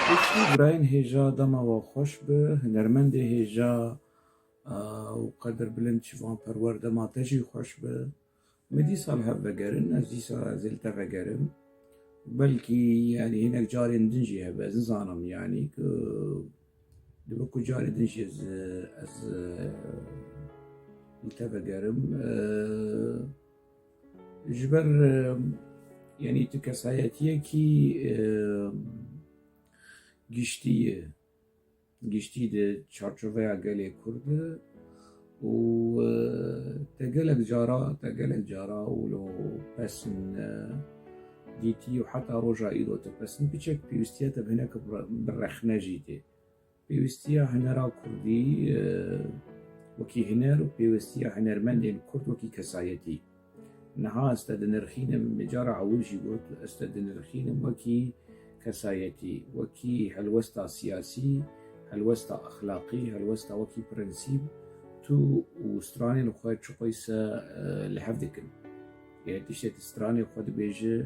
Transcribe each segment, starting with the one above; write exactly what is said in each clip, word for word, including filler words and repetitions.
Piştî birayên hêja dema we xweş bi, hunermendê hêja, a, û qedirbilind Şivan Perwer dema te jî xweş bi. Me dîsa li hev vegerin, ez dîsa ez ê li te vegerim. Belkî, yanî hinek carên din jî hebe, ez nizanim, yanî ku dibe ku carê din jî ez, ez, li te vegerim. E, ji ber, e, yanî tu kesayetiyekî, e, giştî ye. Giştî di çarçoveya gelê Kurd de û, e, te gelek cara, te gelek cara wilo pesn, e, dîtî û heta roja îro te pesn piçek pêwîstiya te bi hineke bi re-, bi rexne jî tê. Pêwîstiya hunera Kurdî, e, wekî huner û pêwîstiya hunermendên Kurd wekî kesayetî. Niha ez te dinirxînim, min cara ewil jî got, ez te dinirxînim wekî kesayetî, wekî helwesta siyasî, helwesta exlaqî, helwesta wekî prensîp, tu û stranên xwe çiqoyse, e, li hev dikin. Eger tiştekî stranê xwe dibêje,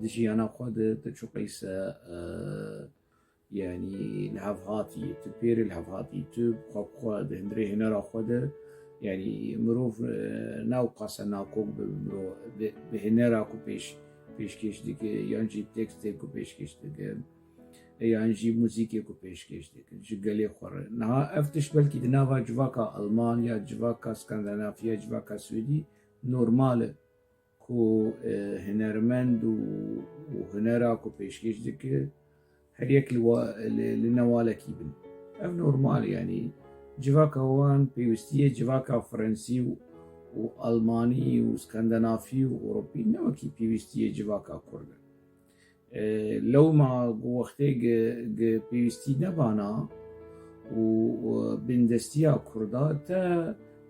di jiyana xwe de tu çiqoyse, e, Yanî li hev hatî, tu pêrê li hev hatî, tu xwe bi xwe di hundirê hunera xwe de, yanî mirov, e, ne ewqas e nakok bi mirov, bi, bi hunera ku pêş, pêşkêş dike, yan jî tekstê ku pêşkêş dike, e, yan jî muzîkê ku pêşkêş dike, ji gelê xwe re. Niha ev tişt belkî di nava civaka Alman ya civaka Skandinafiya, civaka Swêdî normal e. Ku, e, hunermend û, û hunera ku pêşkêş dike, her yek li wa-, li, li newalekî bin. Ev normal e, yanî civaka wan pêwîstiyê civaka Frensî û, û Almanî û Skandinafî û Ewropî ne wekî pêwîstiyê civaka Kurd e. E, lewma ku wextê gi, gi pêwîstî nebana û, û bindestiya Kurda te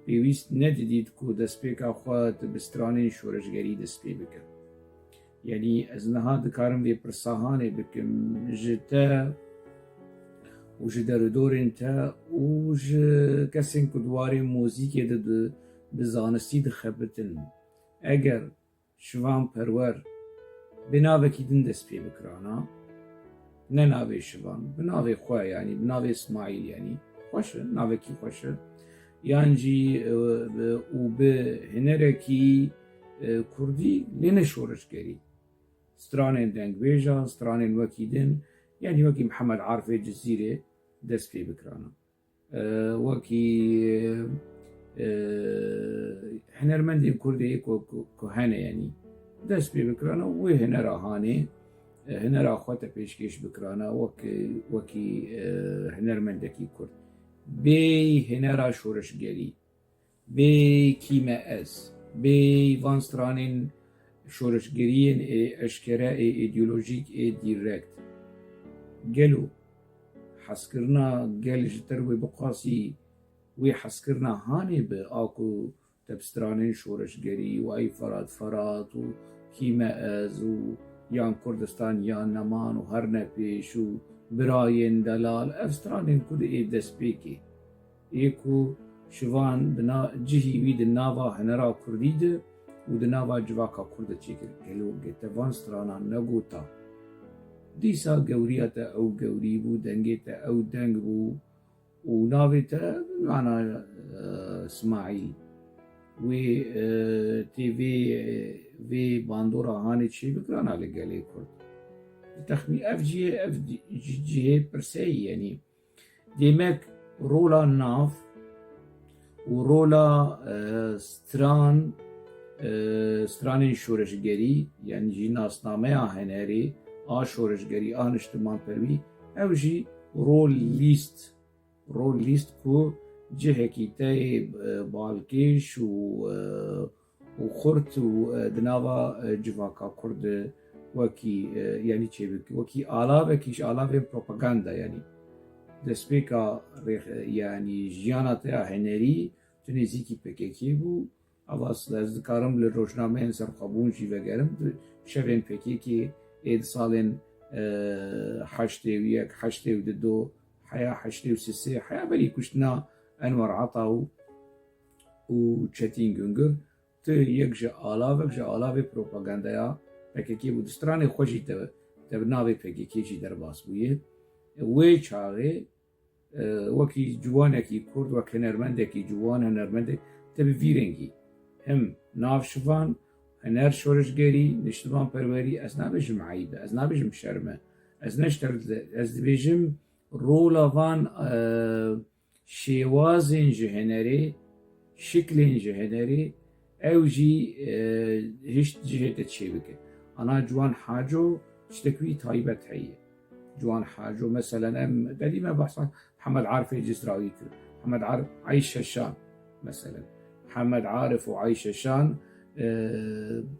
pêwîst nedidît ku destpêka xwe tu bi stranên şoreşgerî dest pê bike. Yanî ez niha dikarim vê pirsa hanê bikim ji te û ji derûdorên te û ji kesên ku di warê muzîkê de di, bi zanistî dixebitin. Eger Şivan Perwer bi navekî din dest pê bikirana, ne navê Şivan, bi navê xwe, yanî bi navê Îsmaîl, yanî xweş e, navekî xweş e. Yan jî, e, e, û bi hunerekî, e, kurdî, lê ne şoreşgerî. Stranên dengbêjan, stranên wekî din, yanî wekî Mihemed Arifê Cizîrê dest pê bikirana. E, wekî, e, hunermendên Kurdê ku, ku, ku hene, yanî dest pê bikirana, wê hunera hanê, e, hunera xwe te pêşkêş bikirana, wek, wekî, e, hunermendekî Kurd. Bêyî hunera şoreşgerî, bêyî kî me ez, bêyî van stranên şoreşgeriyên ê eşkere, ê îdeolojîk, ê dîrekt. Gelo hezkirina gel ji te re wê biqasî, wê hezkirina hanê bi a ku te bi stranên şoreşgerî û ey Ferat Ferat û kî me ez û yan Kurdistan yan neman û her ne pêş û birayên delal, ev stranên ku di ê destpêkê. Ê ku Şivan bi na-, cihî wî di nava hunera kurdî de û di nava civaka kurd de çêkir. Gelo ge te van stranan negota, dîsa gewriya te ew gewrî bû, dengê te ew deng bû û navê te, mana, e, Smaîl. Wê, e, tê vê, vê bandora hanê çêbikirana li gelê kurd. Texmîn ev cihê, ev di-, ci-, cihê pirseyî, yanî Demek rola nav û rola, e, stran, e, stranên şoreşgerî, yan jî nasnameya hunerê, a şoreşgerî, a niştimanperwî, ew jî rol lîst, rol lîst ku cihekî te yê, e, balkêş û, e, û xurt û, e, di nava, e, civaka kurd de wekî, e, yanî çêbik, wekî alavekî ji alavên propaganda, yanî Destpêka rêx-, yanî jiyana te ya hunerî, tu nêzîkî P K K bû. Ava s-, ez dikarim li rojnameyên serxwebûn jî vegerim. Di şevên P K K ê di salên, e, heştê û yek, heştê û du, heya heştê û sê, heya berî kuştina Enwer Ata û, û Çetîn Gungir, tu yek ji alavek ji alavê propagandaya P K K bû. Di stranê xwe jî te, te bi navê P K K jî derbas bûye. Wê çaxê, e, wekî ciwanekî Kurd, wek hunermendekî ciwan, hunermendek, te bi vî rengî him nav şivan, huner şoreşgerî, niştimanperwerî, ez nabêjim eyb e, ez nabêjim şerm e. Ez ne ji te re, ez dibêjim rola van, e, şêwazên ji hunerê, şiklên ji hunerê, ew jî, e, hişt cihê te çêbike. Ana Ciwan Haco tiştek wî taybet heye. Ciwan Haco, meselen, em derî me behsa Hemed Arifê Cizrawî kir. Hemed Arif, Ayşe Şan, meselen. Hemed Arif û Ayşe Şan, e,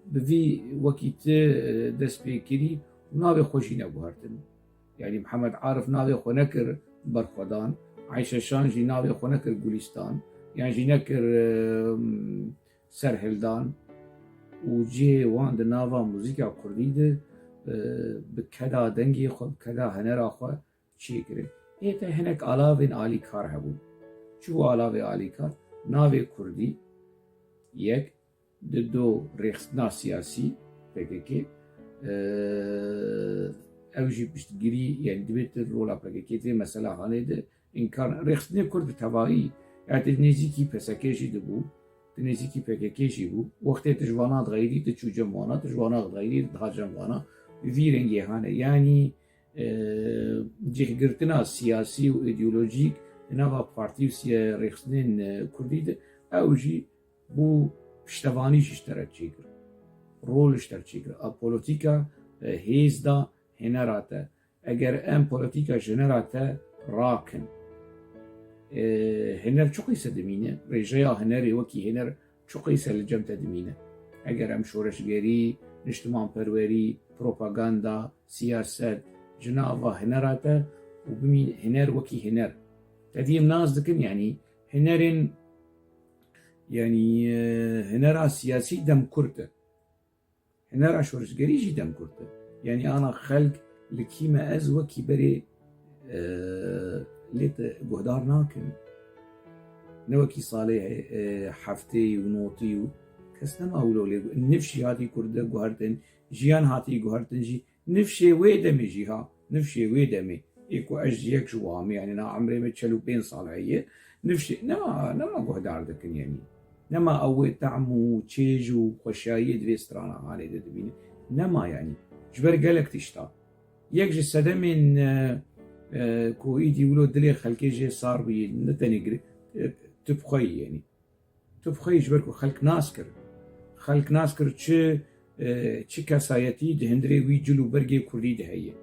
bi vî wekî ti, e, dest pê kirî û navê xwe jî neguhertin. Yanî Mihemed Arif navê xwe nekir Berxwedan, Ayşe Şan jî navê xwe nekir Gulîstan, yan jî nekir, em, Serhildan û cihê wan di nava muzîka kurdî de, e, bi keda dengê xwe, bi keda hunera xwe çêkirin. Ê te hinek alavên alîkar hebûn. Çi bû alavê alîkar? Navê kurdî, yek, di do rêxistina siyasî P K K, e, ew jî piştgirî, yani dibê tu rola P K K di vê mesela hanê de înkar, rêxistinê Kurd bi tevayî, yani di nêzîkî P S K jî dibû, di nêzîkî P K K jî bû. Wextê tu ji vana dixeyirî, tu çû cem wana, tu ji wana dixeyirî, tu diha cem vana. Bi vî rengê hane. Yani, e, cihgirtina siyasî û îdeolojîk di nava partî û siya-, rêxistinên, e, Kurdî de ew jî bû piştevanî jî ji te re çêkir. Rol ji te re çêkir. A polotîka, e, hêz da hinera te. Eger em polotîka ji hinera te rakin, e, hiner çi qîse dimîne? Rêjeya hinerê wekî hiner çi qîse li cem te dimîne? Eger em şoreşgerî, niştimanperwerî, propaganda, siyaset, ji nava hinera te û bimîn hiner wekî hiner. Te dî em nas dikin, yanî hinerên, yanî, e, hinera siyasî dem kurt e. Hinera şoreşgerî jî dem kurt e. Yanî ana xelk li kî me ez wekî berê, e, lê te guhdar nakin. Ne wekî salê, e, heftê û notî û kes nema wilo lê gu-, nifşî hatî kurde guhertin, jiyan hatî guhertin jî, nifşê wê demê jî ha, nifşê wê demê. Ê ku ez ji yek ji wan me, yanî na emrê me çel û pênc sal heye, nifşê, nema, nema guhdar dikin yanî. Nema ew wê tehm û çêj û xweşiyayê di vê strana hanê de dibîne. Nema yanî. Ji ber gelek tişta. Yek ji sedemên, e, e, ku îdî wilo dilê xelkê jê sar bûyî, ne tenê gir-, e, tu bi xwe yî yanî. Tu bi xwe yî ji ber ku xelk nas kir. Xelk nas kir çi, e, çi kesayetî di hundirê wî cil û bergê kurdî de heye.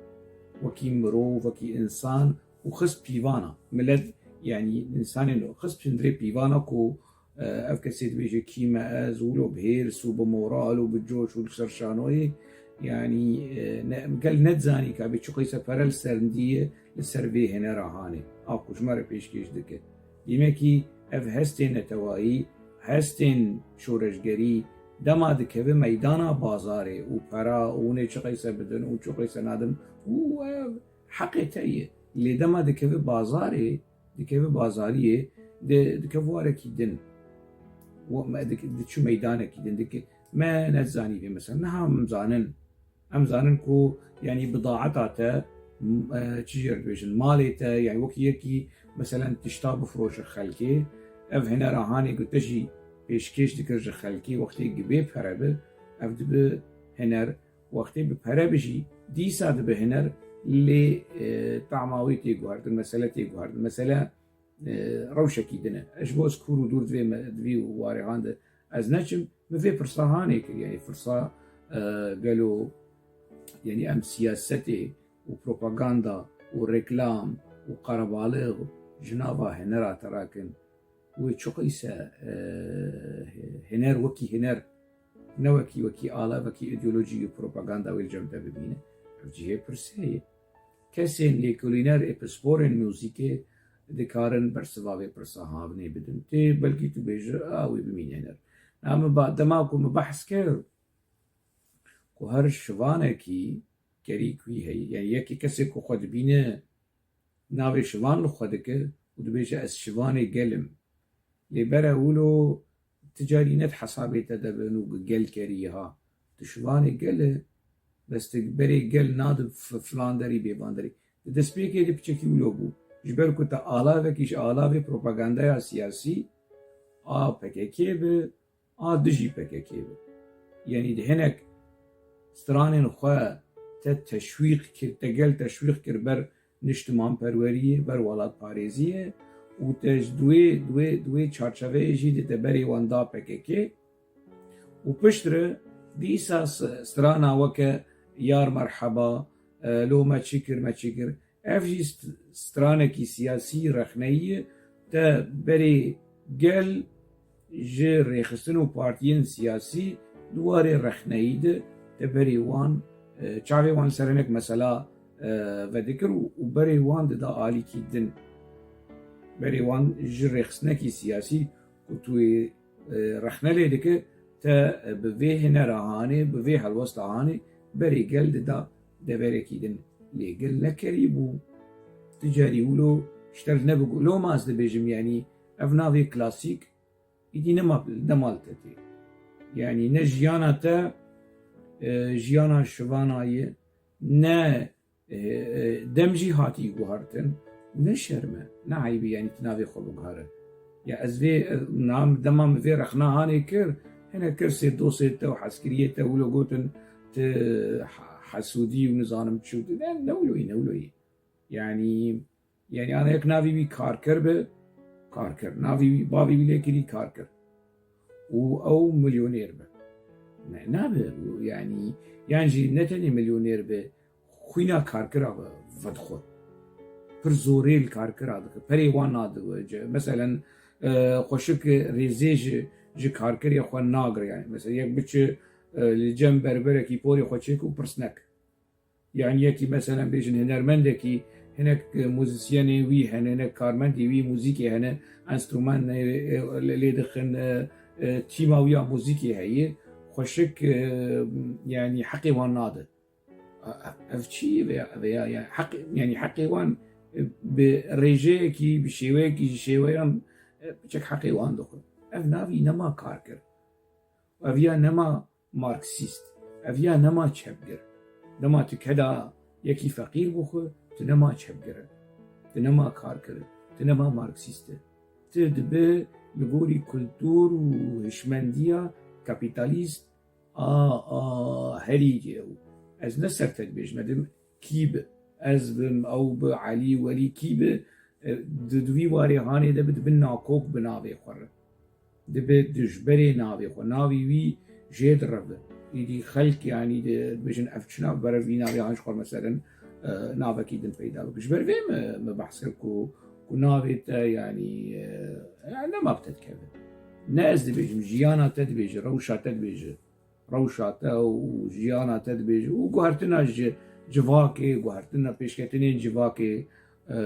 Wekî mirov, wekî însan û xist pîvana. Milet, yanî însanên xist hundirê pîvana ku, e, ev kesê dibêje kî me ez, wilo bi hêrs û bi moral û bi coş û li ser şanoyê, yanî, e, ne, gel nedizanî ka bê çi qîse pere li ser ndiye li ser vê hinera hanê. A ku ji me re pêşkêş dike. Dîmekî ev hestên netewayî, hestên şoreşgerî dema dikeve meydana bazarê û pera û hûn ê çi qeyse bidin û çi qeyse nadin û ev heqê te ye. Lê dema dikeve bazarê, dikeve bazariyê, di-, dikeve warekî din. Wa me dik-, diçû meydanekî din dike. Me nezanî vê mesela. Niha em zanin. Em zanin ku, yanî, bidaeta te, m-, e, çi jê re dibêjin, malê te, yanî, wekî yekî, meselen, tişta bifroşe xelkê, ev hinera hanê ku te jî pêşkêş dikir ji xelkê, wextê ku bê pere bi, ev dibi hiner, wextê bi pere bi jî, dîsa dibi hiner, lê, e, tahma wê tê guhertin, mesele tê guhertin. Mesele, e, rewşekî din e. Ez ji bo ez kûr û dûr di vê me-, di vî warê han de ez neçim, min vê pirsa hanê kir, yanî pirsa, e, gelo, yanî em siyasetê û propaganda û reklam û qerebalix ji nava hinera te rakin. Wê çi qîse, e, hiner wekî hiner, ne wekî, wekî ala, wekî îdeolojî û propaganda wê li cem te bibîne. Ev cihê pirsê ye. kesên lêkolîner ê pisporên muzîkê dikarin bersiva vê pirsa havnê bidin. Tê belkî tu bêjî, a wê bimîne hêner. Na min ba, dema ku min behs kir ku her şivanekî kerî ku wî heye, yani yekî kesê ku xwe dibîne navê şivan li xwe dike û dibêje ez şivanê gel im. Lê bere wilo ti carî ne di hesabê te de bin û gel kerî ha. Tu şivanê gel e, bes tu berê gel nadi f-, filan derî bê van derî. Di destpêkê de piçekî wilo bû. Ji ber ku te alavekî ji alavê propagandaya siyasî a P K K bi, a dijî P K K bi. Yanî di hinek stranên xwe te teşwîq kir, te gel teşwîq kir ber niştimanperweriyê, ber welatparêziyê û te ji duê, duê, duê çarçeveyê jî di te berê wan da P K K û piştre dîsa s-, strana weke yar merheba, e, lo me çi kir, me çi kir. Ev jî st-, stranekî siyasî rexneyî ye. Te berê gel ji rêxistin û partiyên siyasî di warê rexneyî de te berê wan, e, çavê wan ser hinek mesela, e, vedikir û, û berê wan dida alîkî din. Berê wan ji rêxistinekî siyasî ku tu wê, e, rexne lê dike, te, e, bi vê hinera hanê, bi vê helwesta hanê berê gel dida deverekî din. Lê gel nekerî bû. Ti carî wilo ji te re nebigo. Loma ez dibêjim, yanî ev navê klasîk îdî nema, nema li te tê. Yanî ne jiyana te, e, jiyana şivana ye, ne, e, e, dem jî hatî guhartin. Ne şerm e, ne eyb e, yanî tu navê xwe biguhere. Ya ez vê, e, nam, dema min vê rexna hanê kir, hinek kirsê dostê te û hezkiriyê te wilo gotin, tu he-, hesûdî û nizanim çi û tu, ne, ne wilo ye, ne wilo ye. Yanî, yanî ana yek navê wî Karker be, Karker. Navê wî, bavê wî lê kirî Karker. Û ew milyonêr be. Ne, nabe, yanî, yan jî ne tenê milyonêr be, xwîna Karkira ve, vedixwe. Pir zorê li Karkira dike. Perê wan nadiwe. Ce-, meselen, e, xweşik rêzê ji, ji Karkerê xwe nagire. Yanî, mesela, yek biçe, e, li cem berberekî porê xwe çêke û pirs neke. Yanî yekî, meselen, bêjin hunermendekî, hinek, e, muzîsyenê wî hene, hinek karmendê wî muzîkê hene, enstrûman, e, e, lê, lê dixin, e, e, tîma wî ya muzîkê heye, xweşik, e, yanî heqê wan nade. A, ev, ev çi ye veya, veya, yanî heq, yanî heqê wan, e, bi rêjeyekî, bi şêweyekî, ji şêweyan, e, piçek heqê wan dixwe. Ev navî nema Karker. Ev ya nema Marksîst. Ev ya nema çepgir. Dema tu keda yekî feqîr bixwe, tu nema çepgir e. Tu nema karker e. Tu nema Marksîst e. Tu dibe li gorî kultur û hişmendiya kapîtalîst a, a herî ew. Ez ne ser te dibêjim, ez dibêjim kî bi, ez bim, ew bi, Elî, Welî, kî bi, e, di, di vî warê hanê de bi, dibe nakok bi navê xwe re. Dibe dijberê navê xwe, navê wî jê direve. Îdî xelk, yanî, di, dibêjin ev çi nav, berev vî navê han ji xwe meselin, e, navekî din peyda bike. Ji ber vê mi, mi behs kir ku, ku navê te, yanî, e, nema bi te dikeve. Ne ez dibêjim, jiyana te dibêje, rewşa te dibêje. Rewşa te û jiyana te dibêje û guhertina ji civakê, guhertina pêşketinên civakê, e,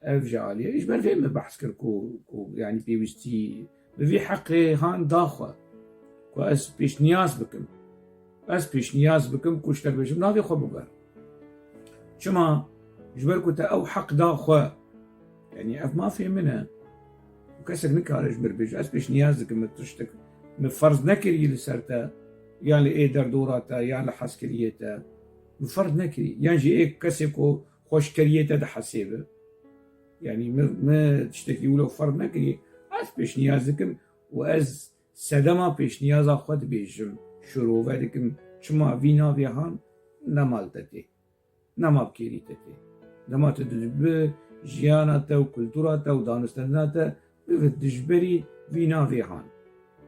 ev ji aliyê. Ji ber vê min behs kir ku, ku, yanî, pêwîstî bi vî heqê han daxwe ku ez pêşniyaz bikim. Ez pêşniyaz bikim ku ji te bêjim navê xwe biguher. Çima? Ji ber ku te ew heq da xwe. Yanî ev mafê min e. Û kesek nikare ji min bêje. Ez pêşniyaz dikim, min tiştek, min ferz nekirî li ser te, yan li ê derdora te, yan li hezkiriyê te. Min ferz nekirî. Yan jî ê kesê ku xweşkeriyê te dihesêbe. Yanî min, min tiştekî wilo ferz nekirî. Ez pêşniyaz dikim û ez sedema pêşniyaza xwe dibêjim, şirove dikim, çima vî navê han nema li te tê, nema bi kêrî te tê. Dema tu dibe jiyana te û kultura te û danûstendina te bibe dijberî vî navê han.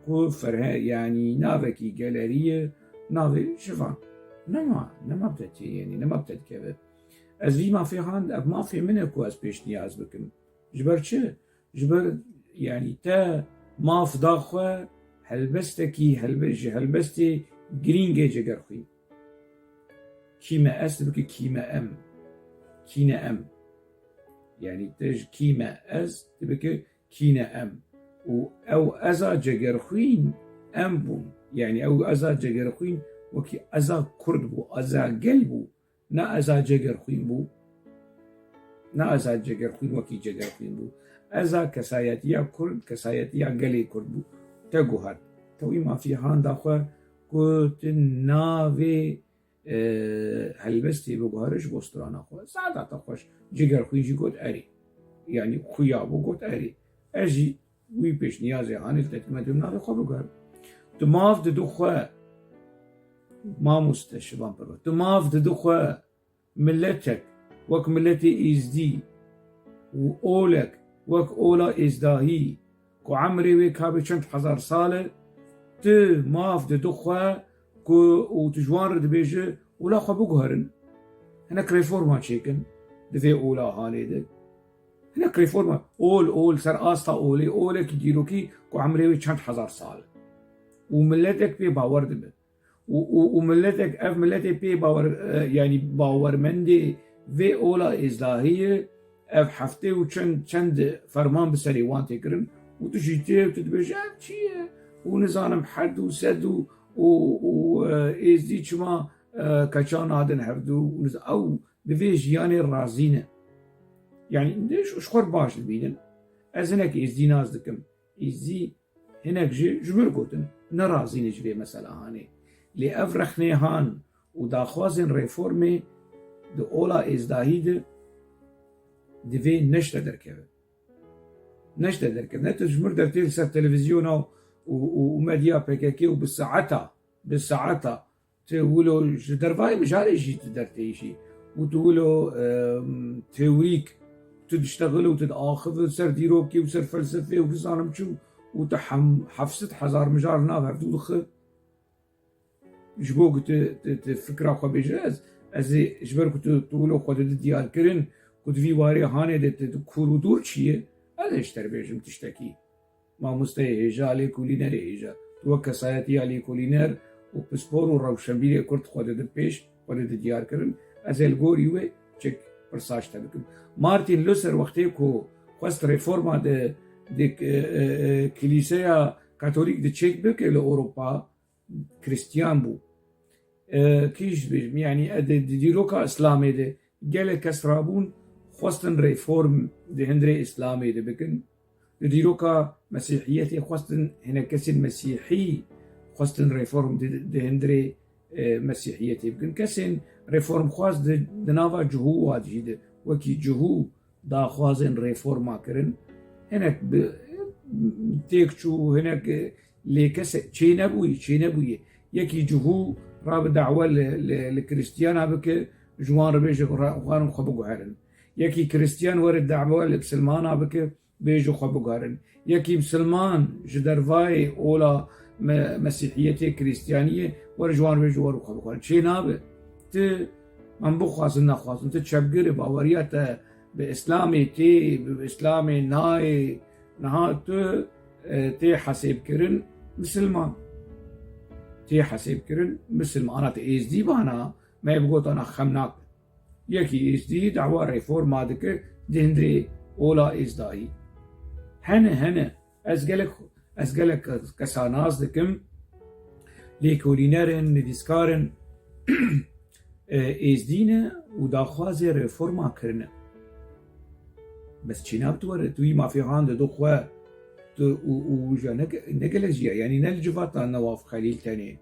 Ku ferhe-, yanî navekî gelerî ye, navê şivan. Nema, nema bi te tê, yanî nema bi te dikeve. Ez vî mafê han, ev mafê min e ku ez pêşniyaz bikim. Ji ber çi? Ji ber, yanî, te maf da xwe helbestekî, helbe-, ji helbestê girîng ê cegerxwîn. Kîme ez, tu bike kîme em. Kîne em. Yanî tu ji kîme ez, tu bike kîne em. Û ew eza cegerxwîn em bûn. Yanî ew eza cegerxwîn wekî eza kurd bû, eza gel bû. Ne eza cegerxwîn bû. Ne eza cegerxwîn wekî cegerxwîn bû. Eza kesayetiya kurd, kesayetiya gelê kurd bû. Te guhert. Te wî mafî handa xwe ku tu navê, e, helbestê biguhere ji bo strana xwe. Zada te xweş cegerxwîn jî got erê. Yanî xuya bû got erê. Ez jî wî pêşniyazê hanê li te dikim, tu navê xwe biguher. Tu maf didi xwe, mamoste Şivan Perwer, tu maf didi xwe miletek wek miletê Êzdî û olek wek ola Êzdahî ku emrê wê kabê çend hezar sal e, tu maf didi xwe ku û tu ji wan re dibêje ola xwe biguherin. Hinek reforma çêkin di vê ola hanê de. Hinek reforma, ol, ol, ser asta olê, olekî dîrokî ku emrê wê çend hezar sal e. Û miletek pê bawer dibe. Û, û, û miletek, ev miletê pê bawer, e, yanî bawermendê vê ola êzdahî ye, ev heftê û çend, çend ferman bi serê wan tê kirin. Û tu jî tê, tu dibêje, ev çi ye? Û nizanim hed û sed û, û, û, e, êzdî çima, e, keça nadin hevdû? Û niz-, ew bi vê jiyanê razî ne. Yanî, de ji, ji xwe baş dibînin. Ez hinek êzdî nas dikim. Êzdî hinek jî ji mir gotin, ne razî ne ji vê mesela hanê. Lê ev rexnê han û daxwazên reformê di ola êzdahî de divê neşte derkeve. Neşte derkeve. Ne tu ji mir dertê li ser televîzyona û, û, û medya P K K û bi saeta, bi saeta tu wilo ji dervayê mijarê jî tu dertêyî jî û tu wilo, em, teorîk tu diştexil û tu diaxivin ser dîrokê û ser felsefê û nizanim çi û tu hem heft sed hezar mijar li nav hevdû dixi. Ji bo ku tu, tu, tu fikra xwe bêje, ez, ez ê ji ber ku tu, tu wilo xwe didi diyar kirin ku di vî warê hanê de tu, tu kûr û dûr çi ye, ez ê ji te re bêjim tiştekî. Mamosteyê hêja, lêkolînerê hêja. Tu wek kesayetiya lêkolîner û pispor û rewşenbîrê Kurd xwe didi pêş, xwe didi diyar kirin. Ez ê li gorî wê çek pirsa ji te bikim. Martin Luther wextê ku xwest reforma di, di, e, e, e, Kilîseya Katolîk di çêk bike li Ewropa, Kristiyan bû. E, kî ji bî, yanî, e, di, di dîroka Îslamê de gelek kes rabûn, xwestin reform di hundirê Îslamê de bikin. Di dîroka Mesîhiyetê xwestin hinek kesên Mesîhî xwestin reform di, di hundirê, e, Mesîhiyetê bikin. Kesên reformxwaz di, di nava cihû wa jî de, wekî cihû daxwazên reforma kirin. Hinek bi têk çû, hinek lê kes çênebûyî, çênebûyî. Yekî cihû rabe dawe li, li, li Kristiyana bike, ji wan re bêje, ra-, wan xwe biguherin. Yekî Kristiyan were dawe li Misilmana bike, bêje xwe biguherin. Yekî Misilman ji dervayê ola me-, Mesîhiyetê, Krîstiyaniyê, were ji wan re bêje, were xwe biguherin. Çênabe. Tu, em bixwazin nexwazin, tu çepgir î, baweriya te bi Îslamê tê, bi Îslamê nayê, niha tu, e, tê hesêbkirin Misilman. Tê hesêbkirin Misilman. Ana tu Êzdî bana, me bigotana xem nake. Yekî Êzdî dawa reforma dike di hundirê ola êzdahî. Hene, hene, ez gelek, ez gelek kesa nas dikim, lêkolîner in, nivîskar in, e, Êzdî ne û daxwazê reforma kirine. Bes çênab tu were, tu wî mafê han didi xwe, tu û, û ja ne, ne gelek jî ye, yanî ne li civata Newaf Xelîl tenê.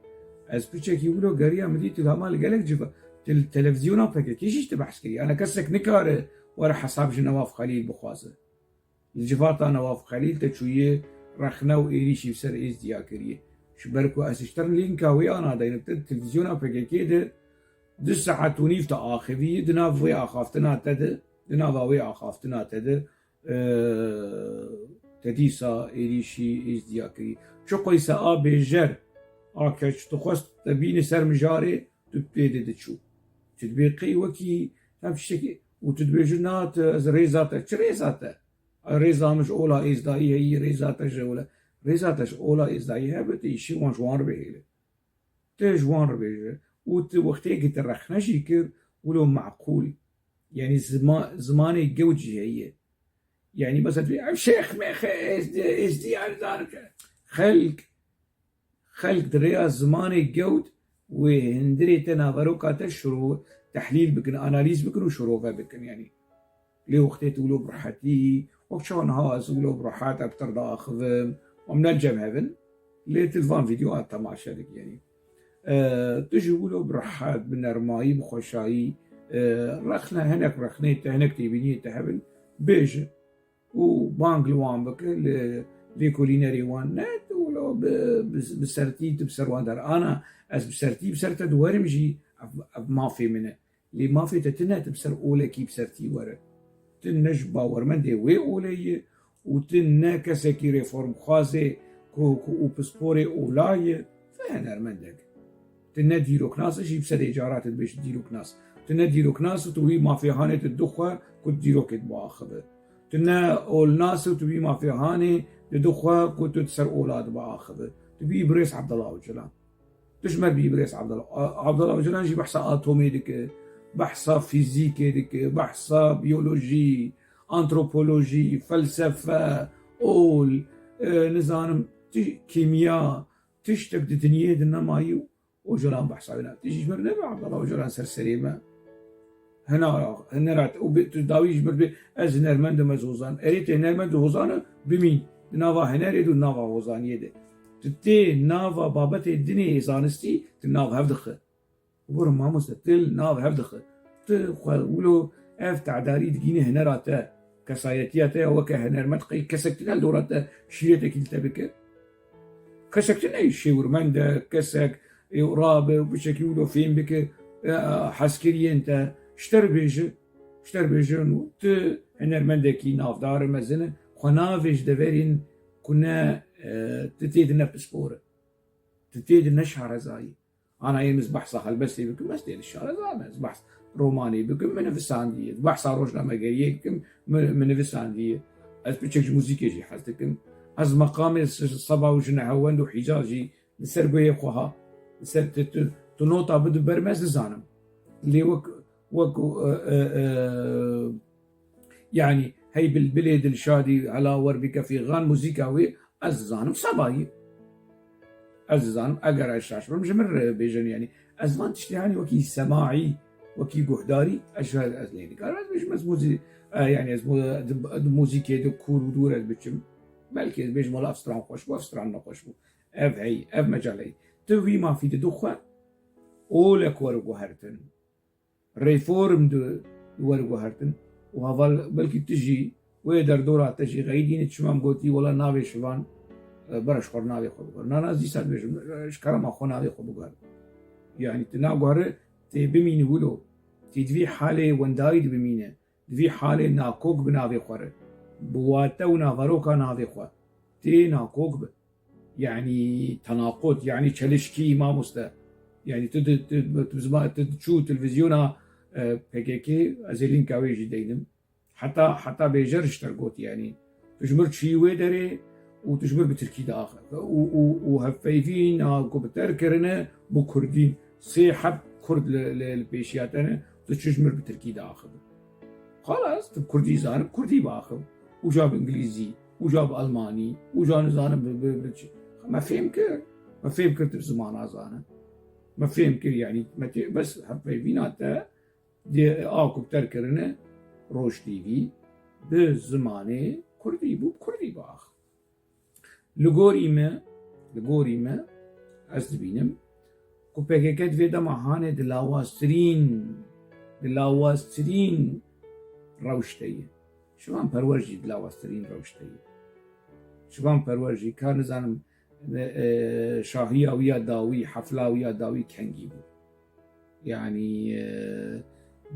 Ez piçekî wilo geriya min dî tu dama li gelek civa-, tu li televîzyona P K K jî tu behs kirî. Ana kesek nikare were hesab ji Newaf Xelîl bixwaze. Li civata Newaf Xelîl te çûye rexne û êrîşî bi ser Êzdiya kiriye. Ji ber ku ez ji te re lînka wê ana deynim, te di televîzyona P K K de du saet û nîv te axivî, di nav wê axaftina te de, di nava wê axaftina te de, e, te dîsa êrîşî Êzdiya kirî. Çi qoyse a bêjer, a keç, tu xwest te bîne ser mijarê, tu pê de diçû. Tu dibê qey wekî hem tiştekî û tu dibêjî, na, tu, ez rêza te. Çi rêza te? Rêza min ji ola Êzdayî heyî, rêza te ji ola, rêza te ji ola Êzdayî hebe, tu îşî wan ji wan re bihêle. Tu ji wan re bêje. û tu wextê ki tu rexne jî kir, wilo meqûl. Yanî zima-, zimanê gewt jî heye. Yanî mesela tu bê, "Ev şêx mêxe, êzdî, êzdî, yanî zanim." Xelk, xelk di rêya zimanê gewt wê hundirê te, naveroka te şiro-, tehlîl bikin, analîz bikin û şirove bikin yanî. Lê wextê tu wilo bi rehetî, wek çawa niha ez wilo bi rehet ev tir diaxivim, em ne cem hev in, lê tu li van vîdyoa temaşe dikî, yanî. E, tu jî wilo bi rehet, bi nermayî, bi xweşayî, e, rexne, hinek rexneyê te, hinek têbîniyê te hebin, bêje û bang li wan bike, li lêkolînerê wan, ne tu wilo bi, bi, bi sertî tu bi ser wan der. Ana, ez bi sertî bi ser te diwerim jî, ev, ev mafê min e. Lê mafê te tune tu bi ser olekî bi sertî were. Tu ne ji bawermendê wê olê yî û tu ne kesekî reformxwazê ku, ku û pisporê ola yî, tu hunermendek. Tu ne dîroknas î, jî bi serê cara tu dibêjî dîroknas. Tu ne dîroknas î, tu wî mafê hanê tu dixwe ku tu dîrokê biaxive. Tu ne olnas î, tu wî mafê hanê tu dixwe ku tu di ser ola de biaxive. Tu bî birêz Abdullah Ocalan. Tu ji me bî birêz Abdullah. A-, Abdullah Ocalan jî behsa atomê dike, behsa fîzîkê dike, behsa biyolojî, antropolojî, felsefe, ol, e, nizanim, ti-, kîmya, tiştek di dinyê de nemayî û Ocalan behsa wê nake. Tu jî ji me re nebe Abdullah Ocalan ser serê me. Hina, hinera te, û bi, tu dawî ji mir bê, ez hunermend im, ez hozan. Erê, tu hunermend û hozan e, bimîn. Di nava hunerê de û nava hozaniyê de. Tu tê nava babetê dinê zanistî, tu nav hev dixe. Boro mamoste, tu li nav hev dixe. Tu xwe wilo ev tedarî digîne hunera te, kesayetiya te ya weke hunermend, qey kesek tune li dora te şîretekî li te bike? Kesek tune, şêwirmend e, kesek ê rabe û biçekî wilo fêm bike, e, hezkiriyên te, ji te re bêje, ji te re bêje, tu hunermendekî navdar e, mezin e, xwe navêj deverên ku ne, e, tu tê de ne pispor e. Tu tê de ne şareza yî. Ana ê min ez behsa helbestê bikim, ez tê de şareza me. Ez behs romanê bikim, min nivisandiye. Ez behsa rojnamegeriyê bikim, min, min nivisandiye. Ez piçek ji muzîkê jî hez dikim. Ez meqamê s-, Seba û Jinehewend û Hîcaz jî li ser guhê xwe ha. Li ser tu, tu, tu nota bide ber me, ez nizanim. Lê wek, wek, e, e, e, yanî hey bilbilê Dilşadî hela wer bike fîxan muzîka wê, ez dizanim Seba yî. Ez dizanim, eger ez şaş bim, ji min re bêjin, yanî ez van tiştê, yanî wekî semaî, wekî guhdarî, ez, ez lê nikarim. Ez bêjim, ez muzî-, e, yanî ez mu-, di, di muzîkê de kûr û dûr ez biçim. Belkî ez bêjim, wela ev stran xweş bû, ev stran nexweş bû. Ev hey, ev mecal hey. Tu wî mafî dide xwe, olek were guhertin. Reform di, di werguhertin û heval belkî tu jî wê derdora te jî xeyidîne, çima em gotî, wela navê Şivan, e, bira ji xwe re navê xwe biguhere. Na, na, ez dîsa dibêjim, e, ji kerema xwe navê xwe biguhere. Yanî tu naguhere, tê bimîne wilo. Tê di vî halê wendayî de bimîne. Di vî halê nakok bi navê xwe re. Bi wate û naveroka navê xwe. Tê nakok bi. Yanî tenaqut, yanî çelişkî, mamoste. Yanî tu di, tu, tu, tu zima-, tu çû televîzyona, e, P K K, ez ê lînka wê jî deynim. Heta, heta bêjer ji te re got, yanî tu ji mir çûyî wê derê û tu ji mir bi tirkî diaxive. Û, û, û hevpeyvîna ku bi te re kirine bi kurdî, sê heb kurd li, li, li pêşiya te ne, tu çi ji mir bi tirkî diaxive. Xalas, tu kurdî zanim, kurdî biaxim. Uca bi îngilîzî, uca bi almanî, uca nizanim bi, bi, bi çi. Me fêm kir. Me fêm kir tu zimana zane. Me fêm kir, yanî me tê, bes hevpeyvîna te dê a ku bi te re kirine, Roj T V, bi zimanê kurdî bû, bi kurdî biax. Li gorî me, li gorî me, ez dibînim ku P K K di vê dema hanê di lawaztirîn, di lawaztirîn rewş de ye. Şivan Perwer jî di lawaztirîn rewş de ye. Şivan Perwer jî, ka nizanim, e, e, şahiya wî ya dawî, hefla wî ya dawî kengî bû. Yanî, e,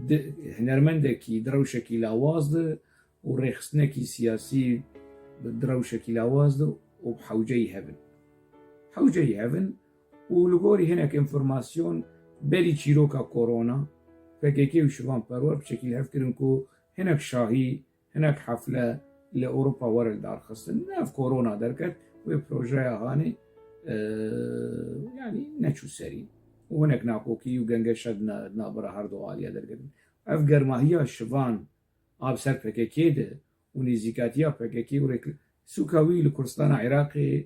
di, hunermendekî di rewşekî lawaz de û rêxistinekî siyasî di rewşekî lawaz de û bi hewceyî hev in. Hewceyî hev in û li gorî hinek înformasyon berî çîroka korona, P K K û Şivan Perwer bi şekîl hev kirin ku hinek şahî, hinek hefle li Ewropa were lidarxistin. Ev korona derket, wê projeya hanê, e, yanî neçû serî. û hinek nakokî û gengeşe di na-, di navbera her du aliya derketin. Ev germahiya şivan a bi ser P K K de û nêzîkatiya P K K û rêk-, sûka wî li Kurdistana Iraqê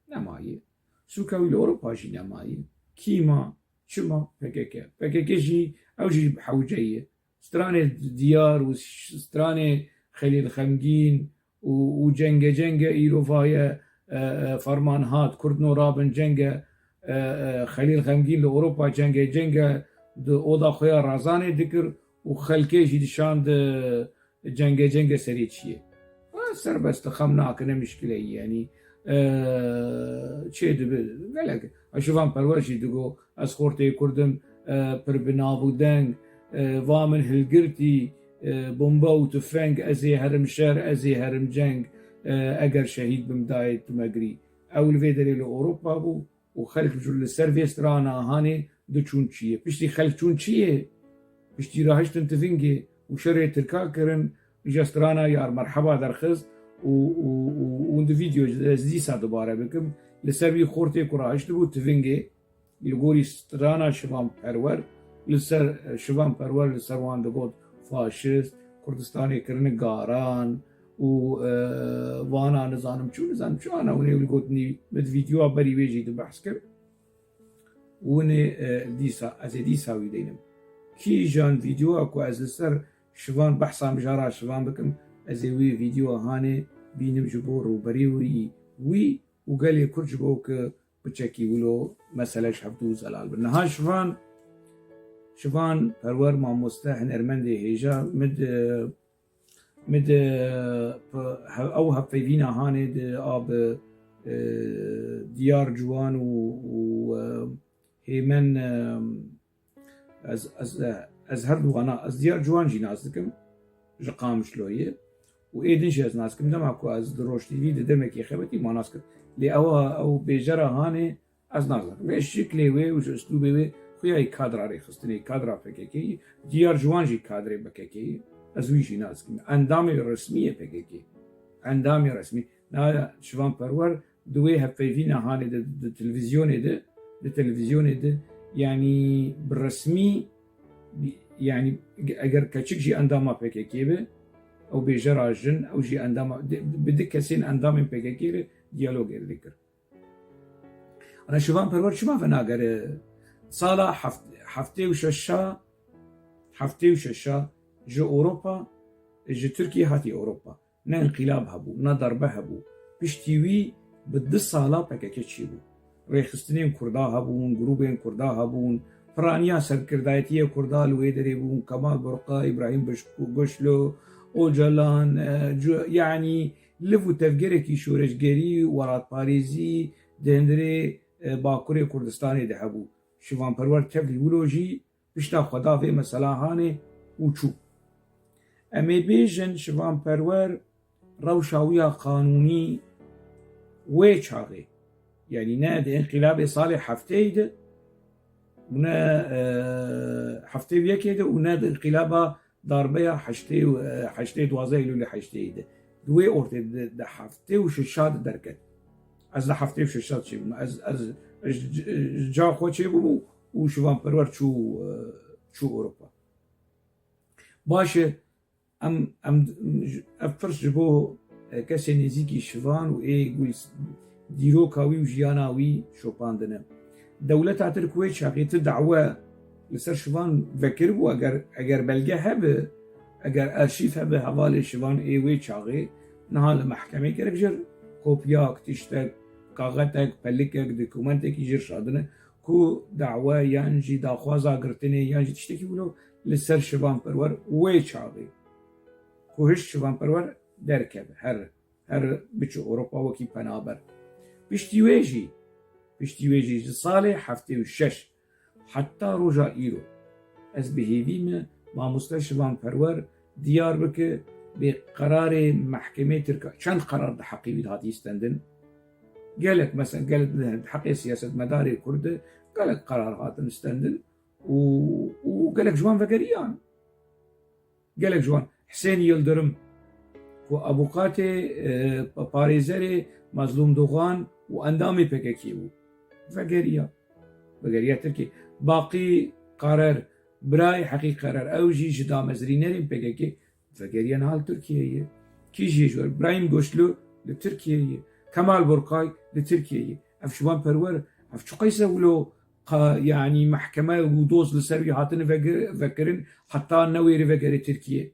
nemaye. Sûka wî li Ewropa jî nemaye. Kî ma? Çima? P K K. P K K jî, ew jî hewce ye. Stranê diyar û ş-, stranê Xelîl Xemgîn û, û cenge cenge îro vaye, e, e, ferman hat, Kurd no rabin cenge, e, e, Xelîl Xemgîn li Ewropa cenge cenge di oda xwe ya razanê dikir û xelkê jî dişand, e, cenge cenge serê çiyê. Ha, serbest e, xem nake, ne mişkile ye, yanî, e, çê dibe, gelek. Ha, Şivan Perwer jî digo, ez xortê Kurd im, e, pir bi nav û deng, e, va min hilgirtî, e, bombe û tufeng, ez ê herim şer, ez ê herim ceng, e, eger şehîd bim dayê tu me girî. Ew li vê derê li Ewropa bû û xelk ji li ser vê strana hanê diçûn çiyê. Piştî xelk çûn çiyê, piştî rahiştin tivingê û şerê Tirka kirin, îja strana yar merheba derxist û, û, û, û di vîdeo ez dîsa dubare bikim, li ser wî xortê ku rahiştibû tivingê, li gorî strana Şivan Perwer, li ser, Şivan Perwer li ser wan digot faşist, Kurdistanê kirine garan û, e, vana nizanim çû, nizanim çû, ana hûn ê li gotinî min di vîdeoya berî wê jî di behs kir. Hûn ê, e, dîsa, ez ê dîsa wî deynim. Kîjan vîdeoya ku ez li ser Şivan, behsa mijara Şivan bikim, ez ê wî vîdeoya hanê bînim ji bo rûberî wî, wî û gelê Kurd ji bo ku piçekî wilo mesele ji hevdû zelal bin. Niha Şivan, Şivan Perwer mamoste hunermendê hêja min di, min di, ew hevpeyvîna hanê di a bi, e, Diyar Ciwan û, û, e, Hêmen, e, Ez, ez, ez her du wana, ez Diyar Ciwan jî nas dikim, ji Qamişloyê. Û ê din jî ez nas dikim. Dema ku ez di Roj T V de demekê xebitî, ma nas kir. Lê ewa, ew bêjera hanê, ez nas nakim. Vê şiklê wê û ji uslûbê wê xuya yî kadra rêxistinê, kadra P K K yî, Diyar Ciwan jî kadrê P K K yî. Ez wî jî nas dikim. Endamê resmî yê P K K. Endamê resmî. Na Şivan Perwer di wê hevpeyvîna hanê de, di televîzyonê de, di televîzyonê de, yanî bi resmî, yanî eger keçik jî endama P K K be, ew bêjera jin, ew jî endama, di, bi du kesên endamên P K K re diyalogê dikir. Ana Şivan Perwer çima venagere? Sala heft-, heftê û şeşa, heftê û şeşa ji Ewropa, ji Tirkiye hatî Ewropa. Ne înqîlab hebû, ne darbe hebû. Piştî wî bi du sala P K K çêbû. Rêxistinên Kurda hebûn, grûbên Kurda hebûn, piraniya serkirdayetiyê Kurda li wê derê bûn, Kemal Burqa, Îbrahîm Biş-, Guçlu, Ocalan, e, cu-, yanî liv û tevgerekî şoreşgerî û welatparêzî di hundirê, e, Bakurê Kurdistanê de hebû. Şivan Perwer tevlî wilo jî pişta xwe da vê mesela hanê û çû. Em ê bêjin Şivan Perwer rewşa wî ya qanûnî wê çaxê, yanî ne di înqîlabê salê hefteyê de û ne, e, heftê û yekê de û ne di înqîlaba darbeya heştê û, e, heştê duwazdeh Eylûlê heştê de. Di wê ortê de, di heftê û şeşa de derket. Ez di heftê û şeşa çêbûm. Ez, ez, ez ji, ji ca xwe çêbûm û, û Şivan Perwer çû, e, çû Ewropa. Baş e, em, em, ev pirs ji bo, e, kesê nêzîkî Şivan û ê ku dîroka wî û jiyana wî şopandine. Dewleta Tirk wê çaxê ti dawe li ser Şivan vekiribû, eger, eger belge hebe, eger arşîv hebe hevalê Şivan ê wê çaxê, niha li mehkemê gerek jir kopyak, tiştek, kaxetek, pelikek, dokumentekî jir şadine ku dawe yan jî daxwaza girtinê yan jî tiştekî wilo li ser Şivan Perwer wê çaxê, ku hişt Şivan Perwer derkeve, her, her biçe Ewropa wekî penaber. Piştî wê jî, piştî wê jî ji salê heftê û şeş heta roja îro, ez bi hêvî me mamoste Şivan Perwer diyar bike bê qerarê mehkemê Tirka. Çend qerar di heqê wî de hatî stendin. Gelek, mesela, gelek di heqê siyasetmedarê Kurd de gelek qerar hatin stendin û, û gelek ji wan vegeriyan. Gelek ji wan. Hüseyin Yildirim, ku avûkatê, e, parêzerê Mazlûm Dogan û endamê P K K bû, vegeriya. Vegeriya Tirkiyê. Baqî Karer, birayê Heqî Karer, ew jî ji damezrînerên P K K vegeriya niha li Tirkiyeyê ye. Kî jî ji we? Birahîm Goşlu li Tirkiyeyê ye. Kemal Burkay li Tirkiyeyê ye. Ev şivan perwer, ev çi qeyse wilo qa-, yanî mehkeme û doz li ser wî hatine vegir-, vekirin, heta newêrî vegerê Tirkiyê.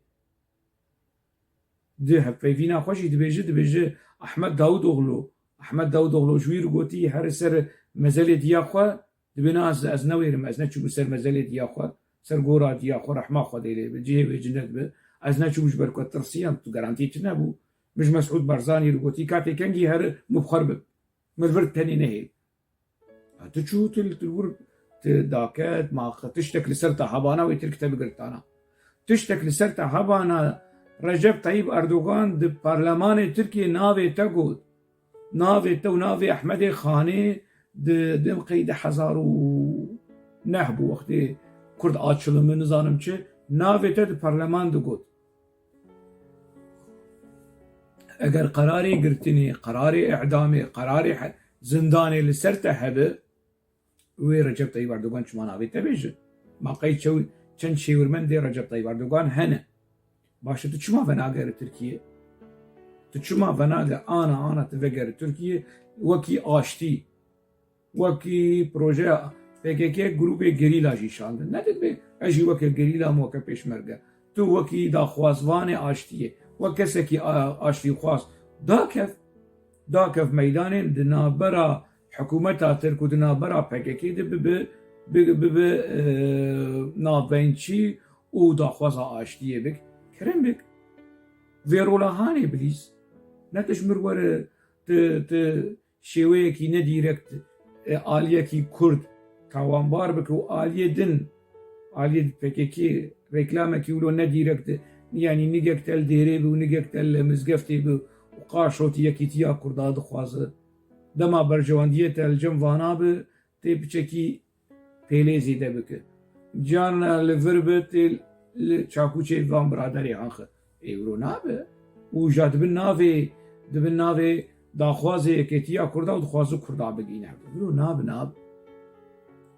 Di hevpeyvîna xwe jî dibêje, dibêje Ahmet Davutoğlu, Ahmet Davutoğlu ji wî re gotî, here ser mezelê diya xwe, dibê na ez, ez newêrim, ez neçûbû ser mezelê diya xwe, ser gora diya xwe, rehma Xwedê lê be, cihê wê cinet be, ez neçûbû ji ber ku tirsiyam, tu garantî tune bû. Min ji Mesûd Barzanî re gotî, ka tê kengî here min bi xwe re bib. Min li vir tenê nehêl. Ha, tu çû, tu, tu li wir, tu daket, ma tiştek li ser te hebana wê Tirk te bigirtana. Tiştek li ser te hebana, Recep Tayyip Erdogan di parlemanê Tirkiyê navê te got. Navê te û navê Ehmedê Xanê di, di qey di hezar û neh bû, wextê Kurd açilimi nizanim çi, navê te di parleman de got. Eger qerarê girtinê, qerarê îdamê, qerarê he-, zindanê li ser te hebe, wê Recep Tayyip Erdogan çima navê te bêje? Ma qey çew-, çend şêwirmendê Recep Tayyip Erdogan hene? Baş e, tu çima venagere Tirkiye? Tu çima venage ana ana tu vegere Tirkiye wekî aştî? Wekî projeya P K K grûpê gerîla jî şandin. Ne dibê ez jî weke gerîla me, weke pêşmerge. Tu wekî daxwazvanê aştiyê, wek kesekî a-, aştîxwaz dakev, dakev meydanê di navbera hikûmeta Tirk û di navbera P K K de bibe, bi-, bibe, e, navbençî û daxwaza aştiyê bik. Kerem bik. Vê rola hanê bilîz. Ne tu ji mir were, tu, tu şêweyekî nedîrekt, e, aliyekî Kurd tawanbar bike û aliyê din, aliyê P K K reklamekî wilo nedîrekt, yanî nigek te li dêrê bi û nigek te li mizgeftê bi û qaşotî yekîtiya Kurda dixwaze. Dema berjewendiyê te li cem vana bi, tê piçekî pêlê zêde bike. Carna li vir be tê li çakûçê van biraderê anxe. Ê wilo nabe. Û ja dibin navê, dibin navê daxwazê yekêtiya Kurda û dixwaze Kurda bigihîne. Wilo nabe, nabe.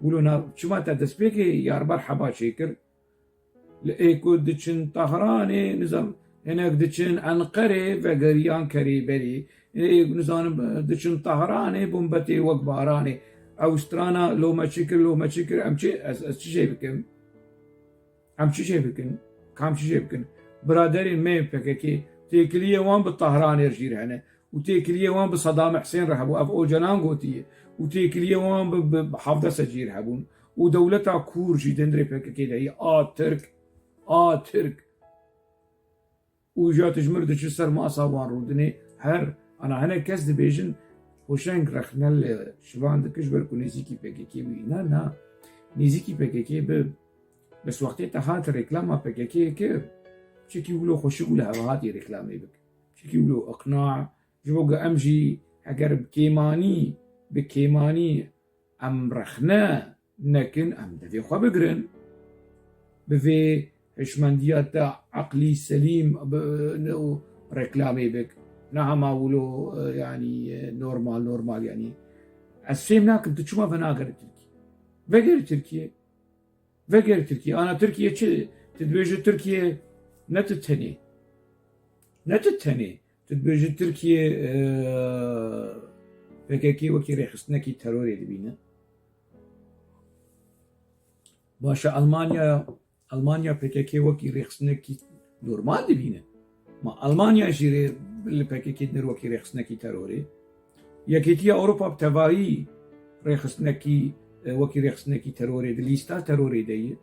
Wilo nabe. Çima te destpêkê Yarber Heba çêkir? Li ê ku diçin Tehranê, nizam, hinek diçin Enqerê, vegeriyan kerê berê. Ê, nizanim, diçin Tehranê, bombetê wek baranê. Ew strana lome çi kir, lome çi kir, em çi, ez, ez çi jê bikim? Em çi jê bikin? Kam çi jê bikin? Biraderên me yên P K K, têkiliyê wan bi Tehranê re jî re hene. Û têkiliyê wan bi Sedam Husên re hebû, ev Ocalan gotiye. Û têkiliyê wan bi, bi, bi Hafdese jî re hebûn. Û dewleta Kûr jî di hundirê P K K de ye. A Tirk, a Tirk. Û ja tu ji mir diçi ser masa wan rûdinê, her, ana hinek kes dibêjin, Hoşeng rexne li şivan dike ji ber ku nêzîkî P K K bûyî. Na, na. Nêzîkî P K K bi, bes wextê te hat reklama P K K kir, çekî wilo xweşik û li heva hatî reklamê bik. Çekî wilo iqna, ji bo ku em jî eger bi kêmanî, bi kêmanî em rexne nekin, em devê xwe bigirin. Bi vê hişmendiya te eqlî selîm bi, ne, û reklamê bik. Ne hema wilo, e, yanî, e, normal, normal, yanî. Ez fêm nakim, tu çima venagere Tirkî? Vegere Tirkiye. Vegere Tirkiye. Ana Tirkiye çi? Tu dibêje Tirkiye ne tu tenê. Ne tu tenê. Tu dibêjî Tirkiye, e, P K K wekî rêxistinekî terorê dibîne. Baş e, Almanya, Almanya P K K wekî rêxistinekî normal dibîne. Ma Almanya jî rê, li P K K dinir wekî rêxistinekî terorê. Yekîtiya Ewropa bi tevahî rêxistinekî, e, wekî rêxistinekî terorê di lîsta terorê de ye.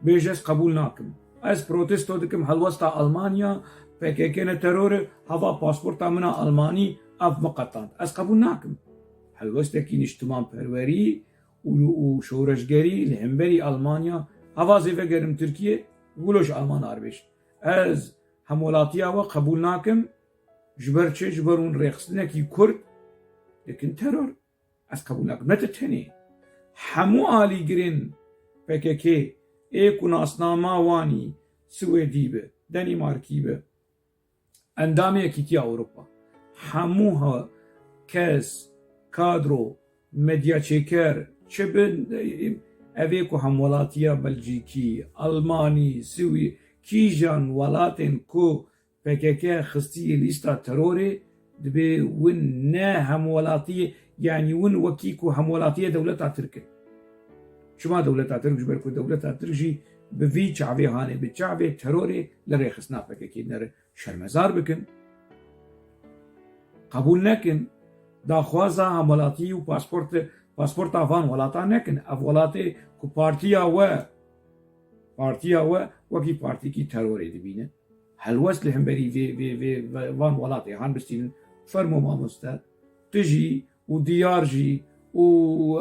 Bêje, ez qebûl nakim. Ez protesto dikim helwesta Almanya, P K K ne teror e, hava pasporta min a Almanî, ev miqetand. Ez qebûl nakim. Helwestekî niştimanperwerî û, û şoreşgerî li hemberî Almanya, hava zê vegerim Tirkiye, wilo ji Alman arbêj. Ez hemwelatiya we qebûl nakim, ji ber çi? Ji ber hûn rêxistinekî Kurd dikin teror. Ez qebûl nakim. Ne tu tenê. Hemû alîgirên P K K ê ku nasnama wan î Swêdî bi, Denîmarkî bi, endamê Yekîtiya Ewropa. Hemû ha-, kes, kadro, medyaçêker, çi bi, Ev ê ku hemwelatiya Belcîkî, Almanî, Swî, kîjan welatên ku P K K xistiye lîsta terorê, dibê win ne hemwelatiyê, yanî win wekî ku hemwelatiyê dewleta Tirk in. Çima dewleta Tirk? Ji ber ku dewleta Tirk jî bi vî çavê hanê, bi çavê terorê li rêxistina P K K nere şermezar bikin. Qebûl nekin. Daxwaza hemwelatî û pasport, pasporta van welata nekin. Ev welatê ku partiya we, partiya we wekî partîkî terorê dibîne. Helwest li hemberî vê, vê, vê, vê van welatê han bistînin. Fermo mamoste, tu jî û Diyar jî û,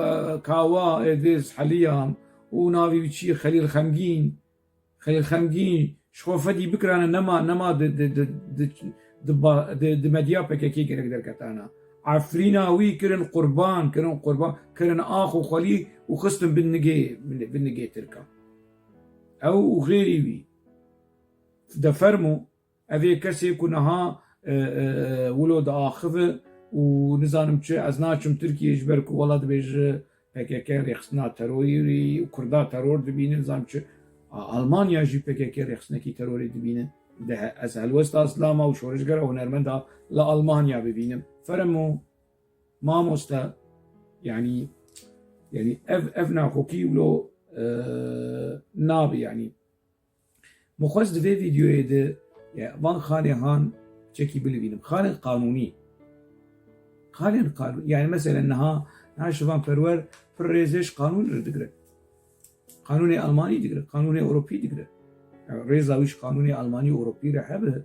e, Kawa Êdîs Heliyam û navî wî çi ye, Xelîl Xemgîn, Xelîl Xemgîn ji xwe fedî bikirane, nema, nema di, di, di, di, di ba-, di, di medya P K K gerek derketana. Efrîna wî kirin qurban, kirin qurban, kirin ax û xwelî û xistin bin nigê, bin, bin nigê Tirkan. Ew û xêrî wî. De fermo, ev ê kesê ku niha, e, e, wilo diaxive û nizanim çi, ez naçim Tirkiyê ji ber ku wela dibêje P K K rêxistina terorî û Kurda teror dibîne, nizanim çi, A-, Almanya jî P K K rêxistinekî terorê dibîne. De he-, ez helwesta zilama û şorişgera hunermenda li Almanya bibînim. Fermo, mamoste, yanî, yanî ev, ev naxokî wilo, e, nabe, yanî. Min xwest di vê vîdeoyê de, ya, van xalê han çekî bilivînim. Xalên qanûnî. Xalên qanûnî. Yani, meselen, niha, niha Şivan Perwer pir rêzê ji qanûnê re digire. Qanûnê Almanî digire, qanûnê Ewropî digire. Yani, rêza wî ji qanûnê Almanî û Ewropî re hebe,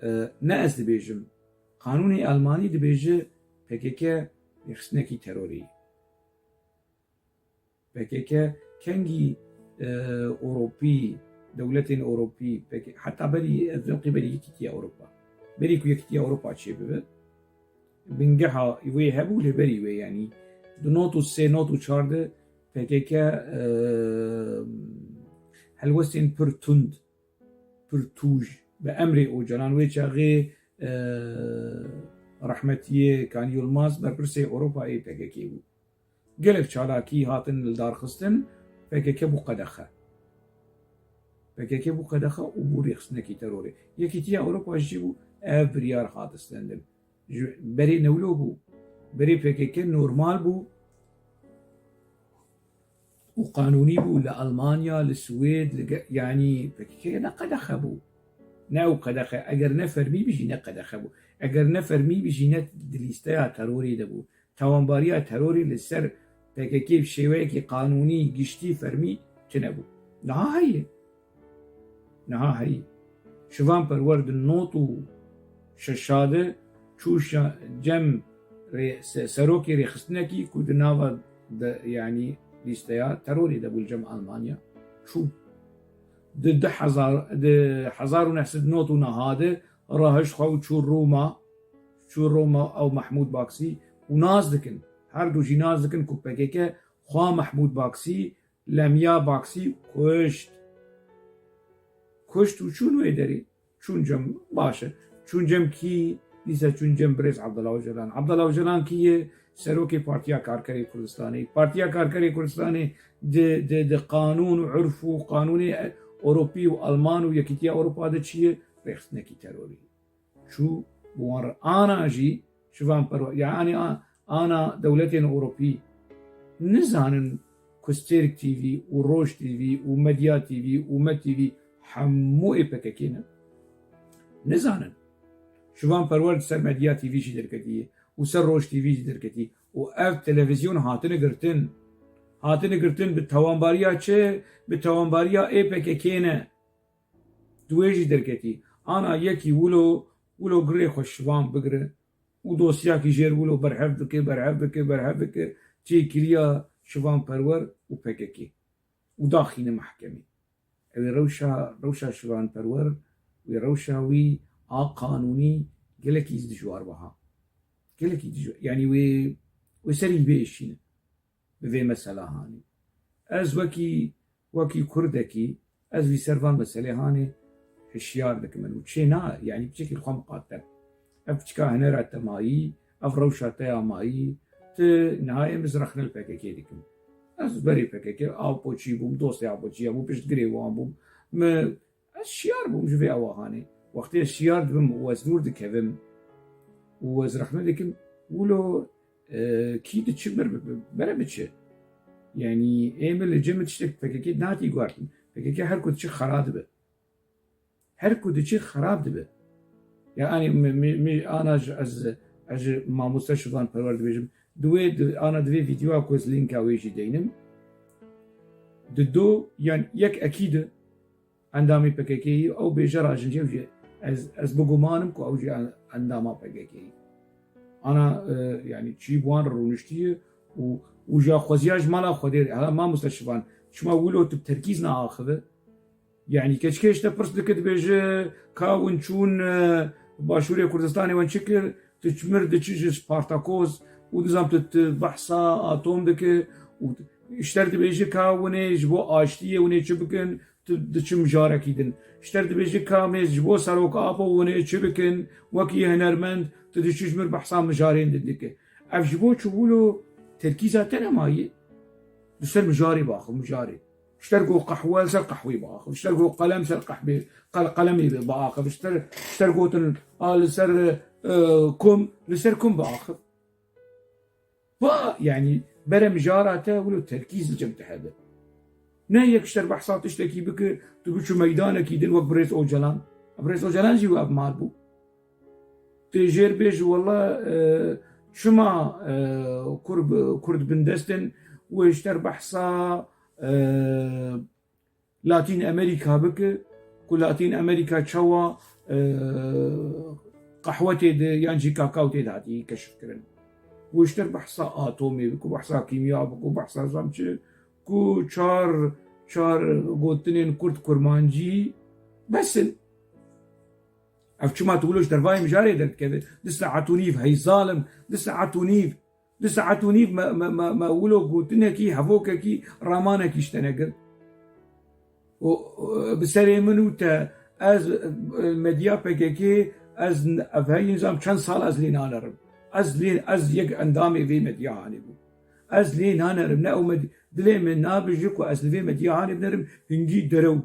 e, ne ez dibêjim. Qanûnê Almanî dibêje P K K rêxistinekî terorî ye. P K K kengî, e, Ewropî, dewletên Ewropî, P K K, heta berî, ez dibêm qî berî Yekîtiya Ewropa. Berî ku Yekîtiya Ewropa çêbibe, bingeha wê hebû lê berî wê, yanî di not û sê, not û çar de P K K, e, helwestên pir tund, pir tûj, bi emrê Ocalan wê çaxê, e, rehmetiyê Can Yilmaz berpirsê Ewropayê P K K bû. Gelek çalakî hatin li dar xistin, P K K bû qedexe. P K K bû qedexe û bû rêxistinekî terorê. Yekîtiya Ewropa jî bû, ev biryar hat stendin. Ji berê ne wilo bû. Berê P K K normal bû û qanûnî bû li Almanya, li Swêd, li ge-, yanî P K K ne qedexe bû. Ne ew qedexe, eger ne fermî bijî ne qedexe bû. Eger ne fermî bijî ne di lîsteya terorê de bû. Tawanbariya terorê li ser P K K bi şêweyekî qanûnî, giştî, fermî tune bû. Niha heye. Niha heye. Şivan Perwer di not û şeşa de çû şa-, cem rê-, se-, serokê rêxistinekî ku di nava de, yanî lîsteya terorê de bû li cem Almanya. Çû. Di du hezar, di hezar û neh sed not û neha de rahişt xwe û çû Roma, çû Roma ew Mehmûd Baksî û nas dikin. Her du jî nas dikin ku P K K xwe Mehmûd Baksî, Lemya Baksî kuşt. Kuşt û çûn wê derê. Çûn cem, baş e. Çûn cem kî? Dîsa çûn cem birêz Abdullah Ocalan. Abdullah Ocalan kî ye? Serokê Partiya Karkerê Kurdistanê. Partiya Karkerê Kurdistanê di, di, di qanûn û urf û qanûnê Ewropî û Alman û Yekîtiya Ewropa de çi ye? Rêxistinekî terorî. Çû bi wan re. Ana jî Şivan Perwer, yanî a-, ana dewletên Ewropî nizanin ku Stêrk T V û Roj T V û Medya T V û Me T V hemû ê P K K ne. Nizanin. Şivan Perwer di ser Medya T V jî derketiye û ser Roj T V jî derketiye. Û ev televîzyon hatine girtin. Hatine girtin bi tawanbariya çi? Bi tawanbariya ê P K K ne. Di wê jî derketî. Ana yekî wilo, wilo girê xwe Şivan bigire û dosyakî jêr wilo berhev bike, berhev bike, berhev bike, çêkiriya Şivan Perwer û P K K û daxîne mehkemê. Ew ê rewşa, rewşa Şivan Perwer wê rewşa wî a qanûnî gelekî dijwar biha. Gelekî dijwar. Yanî wê, wê serî bêşîne. Bi vê mesela hanê. Ez wekî, wekî Kurdekî, ez vî ser van meselê hanê hişyar dikim û çê na, yanî piçekî li xwe miqate. Ev piçika hinera te mayî, ev rewşa te ya mayî, tu niha ê min zirexne li P K K dikim. Ez berê P K K Apoçî bûm, dostê Apoçî ya bû, piştgirê wan bûm. Min, ez şiyar bûm ji vê awahanê. Wextê ez şiyar dibim û ez dûr dikevim û ez rexne dikim, wilo, e, kî diçi mir bi-, bi-, bere biçi. Yanî ê min li cem tiştek P K K natî guhertin. P K K her ku diçi xera dibe. Her ku diçi xerab dibe. Ya, anî mi, mi, mi, ana ji, ez, ez ji mamoste Şivan Perwer dibêjim. Di wê, di, ana di vê vîdeoya ku ez lînka wê jî deynim. Di do yan yek ekî de endamê P K K'yî ew bêje rajincê ew jî ez, ez bi guman im ku ew jî en-, endama P K K'yî. Ana, e, yanî çî bi wan re rûniştiye û, û ji xweziya ji mala Xwedê re. Hala mamoste Şivan, çima wilo tu bi terkîz naaxive? Yanî keçikê ji te pirs dike, dibêje, ka hûn çûn, e, Başûrê Kurdistanê, wan çi kir? Tu çi mir diçi ji Spartakos û nizam tu, tu behsa atom dike û ji te re dibêje ka hûn ê ji bo aştiyê hûn ê çi bikin, tu diçi mijarekî din. Ji te re dibêje ka hûn ê ji bo Serok Apo hûn ê çi bikin, wekî hunermend tu diçi ji mir behsa mijarên din dike. Ev ji bo çi wilo terkîza te nemaye? Li ser mijarê baxif, mijarê. Ji te re got qehwe, li ser qehwê biaxif. Ji te re got qelem, ser qehbê, qel-, qelemê bi-, biaxif. Ji te re, ji te re gotin, a, li ser, e, kom, li ser kom biaxif. Va, yanî, bere mijara te wilo terkîz li cem te hebe. Ne yek ji te re behsa tiştekî bike, tu biçû meydanekî din wek birêz Ocalan. Birêz Ocalan jî ev mal bû. Tê jêr bêj, wela, e, çima, e, Kurd, Kurd bindest in, wê ji te re behsa, e, Latîn Amerîka bike, ku Latîn Amerîka çawa, e, qehwe tê de yan jî kakao tê de hatiye keşfkirin. Wê ji te re behsa atomê bike, behsa kîmya bike, behsa zam çi, ku çar, çar gotinên Kurd Kurmancî bes in. Ev çima tu wilo ji dervayê mijarê derdikeve? Du saet û nîv, hey zalim, du saet û nîv, du saet û nîv me, me, me, me wilo gotinekî, hevokekî, ramanekî ji te negirt. Û, û, bi serê min û te, ez, e, medya P K K, ez n-, ev hey nizam çend sal ez lê nanerim. Ez lê, ez yek endamê vê medya hanê bûm. Ez lê nanerim, ne ew med-, dilê min nabije ku ez li vê medya hanê binerim, hingî derew.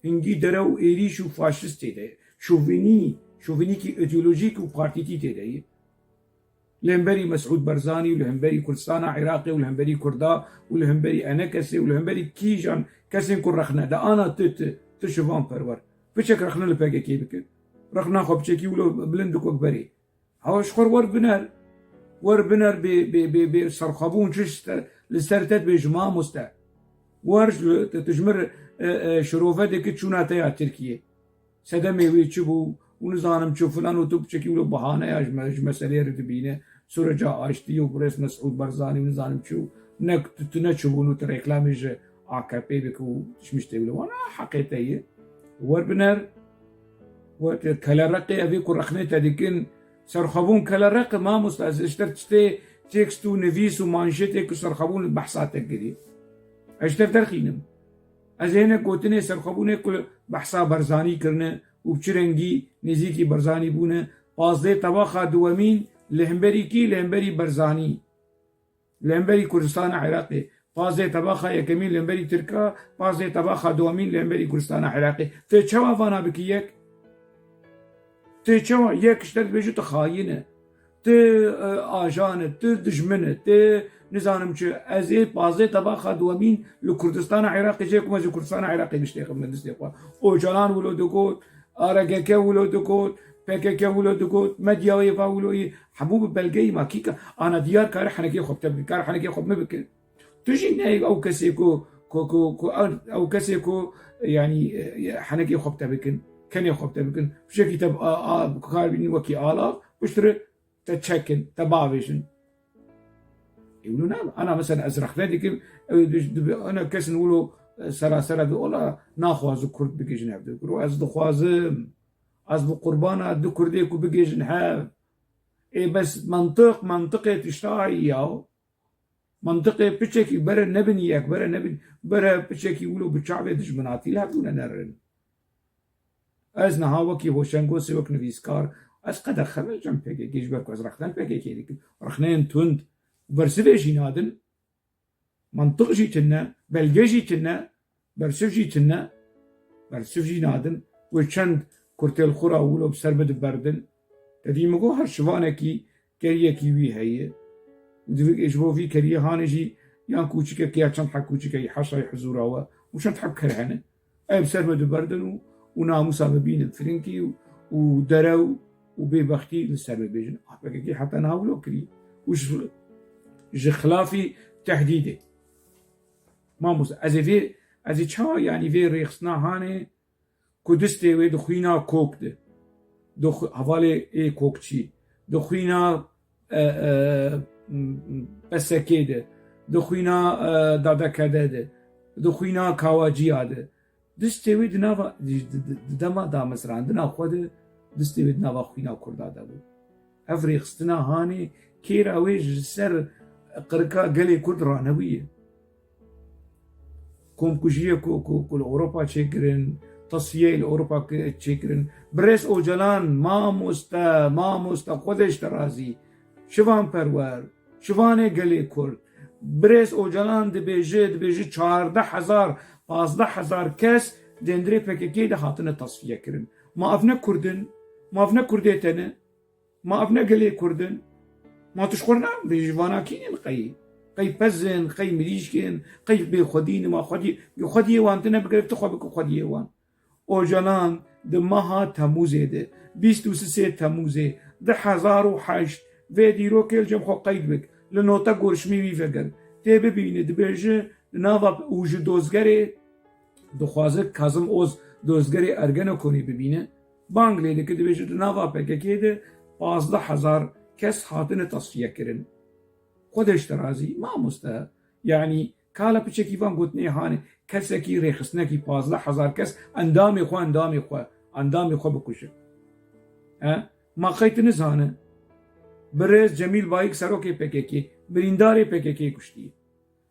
Hingî derew êrîş û faşist tê de ye. Şovinî, şovinîkî îdeolojîk û partîkî tê de ye. Li hemberî Mesûd Barzanî û li hemberî Kurdistana Iraqê û li hemberî Kurda û li hemberî enekesê û li hemberî kîjan kesên ku rexne de ana tu, tu, tu Şivan Perwer. Piçek rexne li P K K bike. Rexna xwe piçekî wilo bilind bik wek berê. Hewa ji xwe re wer biner. Wer biner bê, bê, bê, bê serxwebûn çi ji te, li ser te dibêje mamoste. Wer ji, tu, tu ji mir, e, e, şirove dike çûna te ya Tirkiyê. Sedemê wê çi bû û nizanim çi filan û tu piçekî wilo bahaneya ji me, ji meseleyê re dibîne. Sûreca aştî û birêz Mesûd Barzanî û nizanim çi û ne tu, tu ne çi bûn û tu reklamê ji A K P bike û tişt miştê wilo. Wana heqê te ye. Wer biner. Weke kelereqê evê ku rexnê te dikin, serxwebûn kelereq e, mamoste, ez ji te tiştê tekst û nivîs û manşetê ku serxwebûn behsa te kirî. Ez ji te derxînim. Ez ê hinek gotinê serxwebûnê ku behsa Barzanî kirine û bi çi rengî nêzîkî Barzanî bûne, pazdeh tebaxa duwemîn li hemberî kî? Li hemberî Barzanî. Li hemberî Kurdistana Iraqê. Pazdeh tebaxa yekemîn li hemberî Tirka, pazdeh tebaxa duwemîn li hemberî Kurdistana Iraqê. Tu çawa vana bikî yek? Tu çawa yek ji te dibêjî tu xayîn e? Tu, e, ajan e, tu dijmin e, tu nizanim çi. Ez ê pazdeh tebaxa duwemîn li Kurdistana Iraqê jê ku ez ji Kurdistana Iraqê biştêxim min distê xwe. Ocalan wilo digot, A R G K wilo digot, P K K wilo digot, medya wê va wilo yî, hemû bi belgeyî ma kîka, ana diyar kare henekê xwe bi te bikin, kare henekê xwe bi min bikin. Tu jî ne ew kesê ku, ku, ku, ku ew, ew kesê ku, yanî, e, henekê xwe bi te bikin, kenê xwe bi te bikin. Pişekî te a, a, kar bînî wekî alav, piştre te çekin, te bavêjin. Ewlo ne, ana mesela ez rexne dikim, ew dibi, ana kesin wilo, e, serasera di ola naxwazu Kurd bigihîjin hev di. Kuro ez dixwazim, ez bi qurbana du Kurdê ku bigihîjin hev. Ê bes mantiq, mantiqê tiştayî ya. Mantiqê piçekî bere nebin yek, bere nebin, bere piçekî wilo bi çavê dijminatî li hev dûne nerin. Ez niha wekî Hoşengosê, wek nivîskar, ez qedexe me cem P K K ji ber ku ez rexnên P K K dikim. Rexneyên tund û bersivê jî nadin. Mantiq jî tune, belge jî tune, bersiv jî tune, bersiv jî nadin. Wê çend kurtê li xwe re wilo bi ser min diberdin. Te dî min got her şivanekî keriyekî wî heye. Û divê ji bo vî keriyê hanê jî yan kûçikek ya çend heb kûçikekî heşayê hizûra we û çend heb ker hene. Ev ser me diberdin û, û namûsa me bînin firinkî û, û derew û bêbextî li ser me bêjin. A P K K heta niha wilo kirî û ji, ji xilafî tehdîdê. Mamoste, ez ê vê, ez ê çawa, yanî vê rêxistina hanê ku distê wê di xwîna kok de, di xw-, hevalê ê kokçî, di xwîna, e, e, m-, m-, P S K de, di xwîna, e, D D K D de, di xwîna Kawaciya de, distê wê di nava, di, di, di, di dema damezrandina xwe de, distê wê di nava xwîna Kurda de bû. Ev rêxistina hanê kêra wê ji ser qirika gelê Kurd ranebûye. Komkujiyê ku, ku, ku li Ewropa çêkirin, tesfiyeyê li Ewropa ki-, çêkirin. Birêz Ocalan, mamoste, mamoste, Xwedê ji te razî. Şivan Perwer, şivanê gelê Kurd. Birêz Ocalan dibêje, dibêje çardeh hezar, pazdeh hezar kes di hundirê P K K de hatine tesfiye kirin. Ma ev ne Kurd in? Ma ev ne Kurdê te ne? Ma ev ne gelê Kurd in? Ma tu ji xwe re nabêjî vana kî ne qey? Qey pez in, qey mirîşk in, qey bêxwedî ne? Ma xwedî-, xwediyê wan tune bigire, tu xwe bike xwediyê wan. Ocalan di meha Temûzê de, bîst û sisê Temûzê du hezar û heşt, vê dîrokê li cem xwe qeyd bik, li nota gorişmê wî veger. Tê bibîne, dibêje, di nava û ji dozgerê dixwaze Kazim Oz dozgerê Ergenekonê bibîne, bang lê dike, dibêje di nava P K K de pazdeh hezar kes hatine tasfiye kirin. Xwedê ji te razî, mamoste. Yanî, kala piçekî van gotinê hanê, kesekî rêxistinekî pazdeh hezar kes endamê xwe, endamê xwe, endamê xwe bikuje. He? Ma qey tu nizane? Birêz Cemîl Bayik serokê P K K, birîndarê P K K kuştiye.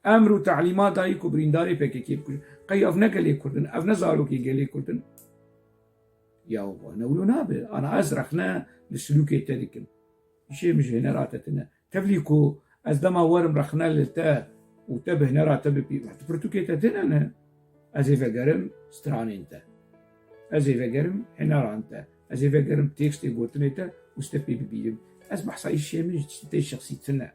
Emr û telîmat dayî ku birîndarê P K K bikuje. Qey ev ne gelê Kurd in, ev ne zarokê gelê Kurd in? Ya ne wilo nabe. Ana ez rexne li silûkê te dikim. Îşê min ji hinera te tune. Tevlî ku ez dema werim rexne li te û te bi hinera te bipî, tu pirtûkê te tune ne? Ez ê vegerim stranên te. Ez ê vegerim hineran te. Ez ê vegerim tekstê gotinê te û ez te pê bibînim. Ez behsa îşê min ji tiştê şexsî tune.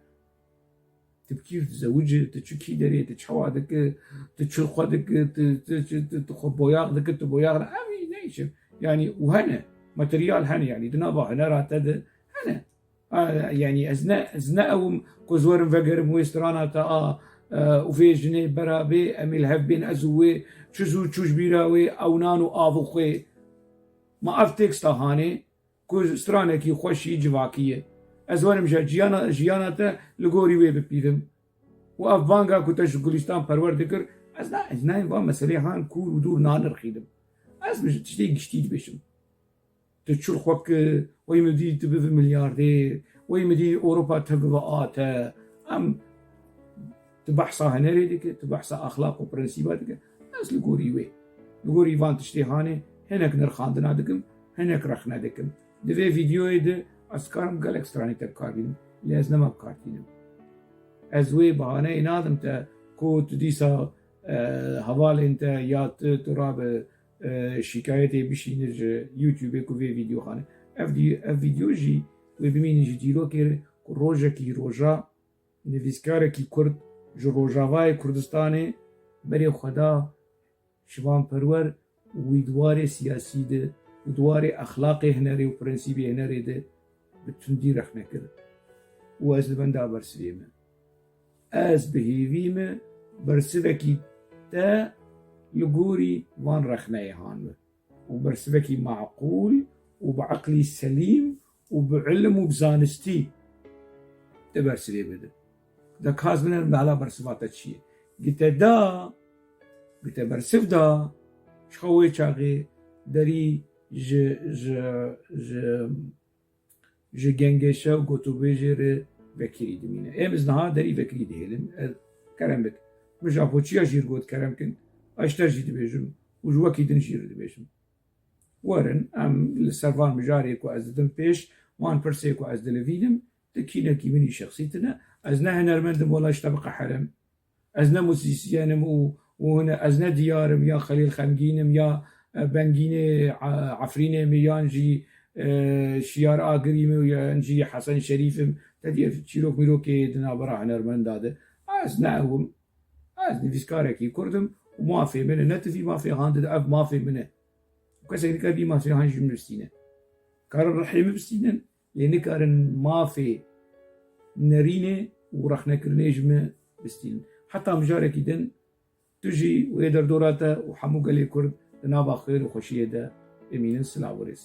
Tu bi kî dizewicî, tu çi kî derê, tu çawa dike, tu çi xwe dike, tu, tu, tu, tu, tu xwe boyax dike, tu boyax ne, ev ne îşin. Yanî û hene, materyal hene, yanî di nava hunera te de hene. A, yanî ez ne, ez ne ew im ku ez werim vegerim wê strana te a, e, û vê jinê bera bê, em ê li hev bên ez û wê, çi zû çû ji bîra wê, ew nan û av û xwê. Ma ev teksta hanê, ku stranekî xweşî civakî ye. Ez werim ji jiyana, jiyana te li gorî wê bipîvim. Û ev banga ku te ji Gulîstan Perwer dikir, ez na, ez nayêm van meselê han kûr û dûr nanirxînim. Ez bi tiştê giştî dibêjim. Tu çi xwe ki, wey min dî tu bivi milyardêr, wey min dî Ewropa te bive a te. Em Tu behsa hunerê dike, tu behsa exlaq û prensîba dike. Ez li gorî wê, li gorî van tiştê hanê hinek nirxandina dikim, hinek rexne dikim. Di vê vîdeoyê de ez karim gelek stranê te bi kar bînim, lê ez nema bi kar tînim. Ez wê bahaneyê nadim te ku tu dîsa, e, hevalên te ya tu, tu rabe, e, şîkayetê bişîne ji YouTubeê ku vê vîdeo hanê. Ev dî-, ev vîdeo jî wê bimînin ji dîrokê re ku rojekî roja nivîskarekî Kurd ji Rojavayê Kurdistanê berê xwe da Şivan Perwer û wî di warê siyasî de û di warê exlaqê hunerê û prensîbê hunerê de bi tundî rexne kir. Û ez li benda bersivê me. Ez bi hêvî me bersivekî te li gorî van rexneyê han be. û bersivekî maqûl û bi eqlî selîm û bi ilim û bi zanistî te bersivê bide. De ka ez binirim bala bersiva te çi ye? Gi te da, gi te bersiv da, ji xwe wê çaxê derî ji, ji, ji ji gengeşe û gotûbêjê re vekirî dimîne. Êm ez niha derî vekirî dihêlim. Ez kerem bik. Min ji Apoçiya jî got kerem kin. Ez ji te jî dibêjim û ji wekî din jî re dibêjim. Werin, em li ser van mijarê ku ez didim pêş, van pirsê ku ez dilivînim, tu kînekî min î şexsî tune. Ez ne hunermend im wela ji te biqeherim. Ez ne musîsyen im û, û hine ez ne Diyar im ya Xelîl Xemgîn im ya, e, Bengînê, e, Efrînê me yan jî, e, Şiyar Agirî me yan jî Hesen Şerîf im. Te dî ev çîrok mîrokê di navbera hunermenda de. Ez ne ew im. Ez nivîskarekî Kurd im û mafê min e. Ne tu vî mafê han dide, ev mafê min e. Û kesek nikare vî mafê han ji min bistîne. Karin rihê min bistînin, lê nikarin mafê nerînê û rexnekirinê ji min bistînin. Heta mijarekî din tu jî û yê derdora te û hemû gelê Kurd di nava xêr û xweşiyê de bimînin. Silav û rêz.